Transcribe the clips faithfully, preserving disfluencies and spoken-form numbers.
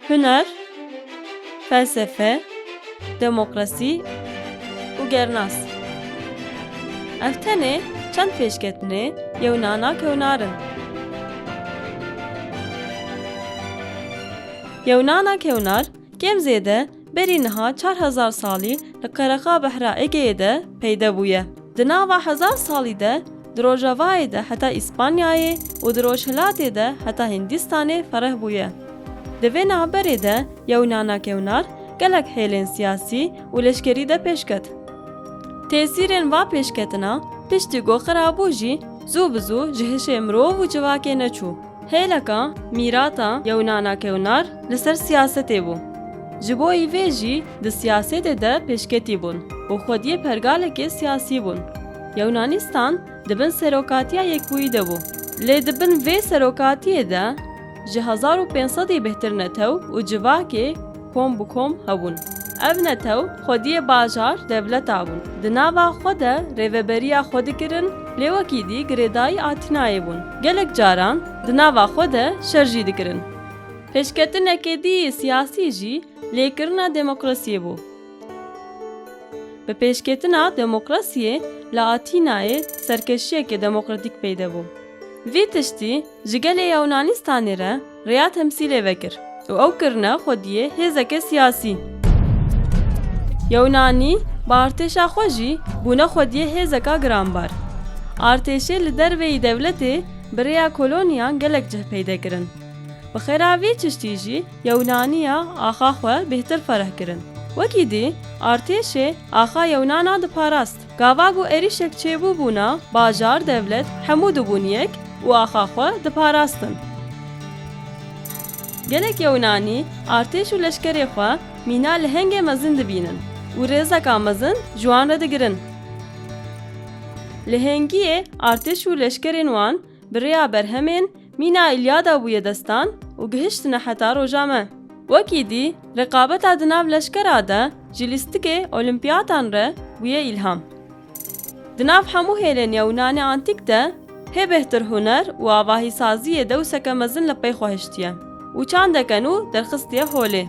Huner, felsefe, demokrasî û gernas. Ev tenê çend pêşketinê Yewnana kewnar in. Yewnana kewnar kêm zêde berî niha çar hezar salî li qerexa behra Egeyê de peyde bûye. Di nava hezar salî de di rojavayê de heta Îspanyayê û di rojhilatê de heta Hindîstanê fereh bûye. Di vê navberê de Yewnana kewnar gelek hêlên siyasî û leşkerî de pêş ket. Tesîrên va pêşketina piştî ku xira bû jî zû bi zû cihişê mirov û civakê neçû. Hêleka mîrata Yewnana kewnar li ser siyasetê bû. Ji bo îvê jî di siyasetê de pêşketî bûn û xwediyê pergalekê siyasî bûn. Yewnanîstan di bin serokatiya Yekbûyî de bû. Lê di bin vê serokatiyê de ji hezar û pênc sedî bêhtir netew û civakê kom bi kom hebûn. Ev netew xwediyê bajar dewleta bûn. Di nava xwe de rêveberiya xwe dikirin, lê wekî dî girêdayî Atînayê bûn. Gelek caran di nava xwe de şer jî dikirin. Pêşketinekê dî yê siyasî jî lêkirina demokrasiyê bû. Bi pêşketina demokrasiyê li Atînayê serkeşiyeke demokratîk peyde bû. Vî tiştî ji gelê Yewnanîstanê re rêya temsîlê vekir û ew kirine xwediyê hêzeke siyasî. Yewnanî bi artêşa xwe jî bûne xwediyê hêzeka giranbar. Artêşê li derveyî dewletê bi rêya koloniyan gelek cih peyde kirin. Bi xêra vî tiştî jî Yewnaniya axa xwe bêhtir fereh kirin. Wekî dî artêşê axa Yewnana diparast. Gava ku êrîşek çêbûbûna bajar, dewlet hemû dibûn yek û axa xwe diparastin. Gelek Yewnanî artêş û leşkerê xwe mîna lehengê mezin dibînin û rêzeka mezin ji wan re digirin. Lehengiyê artêş û leşkerên wan bi rêya berhemên mîna Îlyada bûye destan û gihiştine heta roja me. Wekî dî, rêqabeta di nav leşkera de ji lîstikê Olîmpiyatan re bûye îlham. Di nav hemû hêlên Yewnanê Antîk de hê bêhtir huner û avahîsaziyê dewseke mezin li pey xwe hiştiye û çandeke nû derxistiye holê.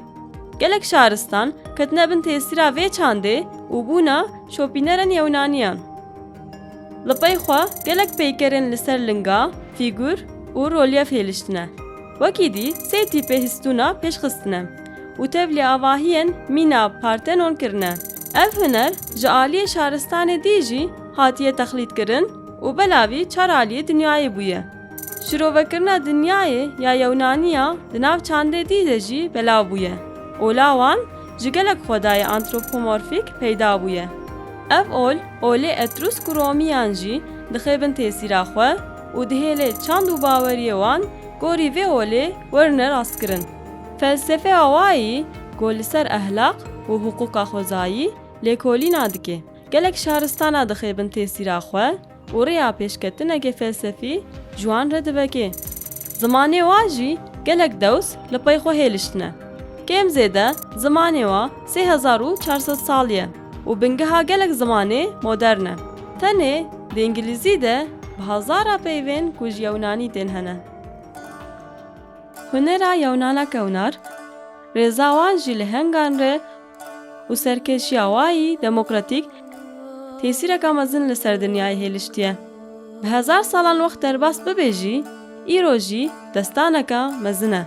Gelek şaristan ketine bin tesîra vê çandê û bûne şopînerên Yewnaniyan. Li pey xwe gelek peykerên li ser linga, fîgur û rolyef hêliştine. Wekî dî sê tîpê histûna pêş xistine û tevlî avahiyên mîna Partenon kirine. Ev huner ji aliyê şaristanê dî jî hatiye texlîdkirin û belavî çar aliyê dinyayê bûye. Şirovekirina dinyayê ya Yewnaniya di nav çandê dî de jî belav bûye. Ola wan ji gelek xwedayê antropomorfîk peyda bûye. Ev ol, olê Etrûsk û Romiyan jî dixe bin tesîra xwe û dihêle çand û baweriyê wan gorî vê olê werine rastkirin. Felsefe awayî ku li ser ehlaq û hiqûqa xwezayî lêkolîna dike. Gelek şaristana dixe bin tesîra xwe û rêya pêşketineke felsefî ji wan re diveke. Zimanê wan jî gelek dews li pey xwe hêliştine. Kêm zêde zimanê wan sê hezar û çar sed salî ye û bingeha gelek zimanê modern e. Tenê di îngilîzî de bi hezara peyvên ku ji yewnanî tên hene. Hunera Yewnana kewnar, rêza wan ji lehengan re û serkêşiya wayî demokratîk tesîreka mezin li ser dinyayê hêliştiye. Bi hezar salan wext derbas bibe jî, îro jî destaneka mezin e.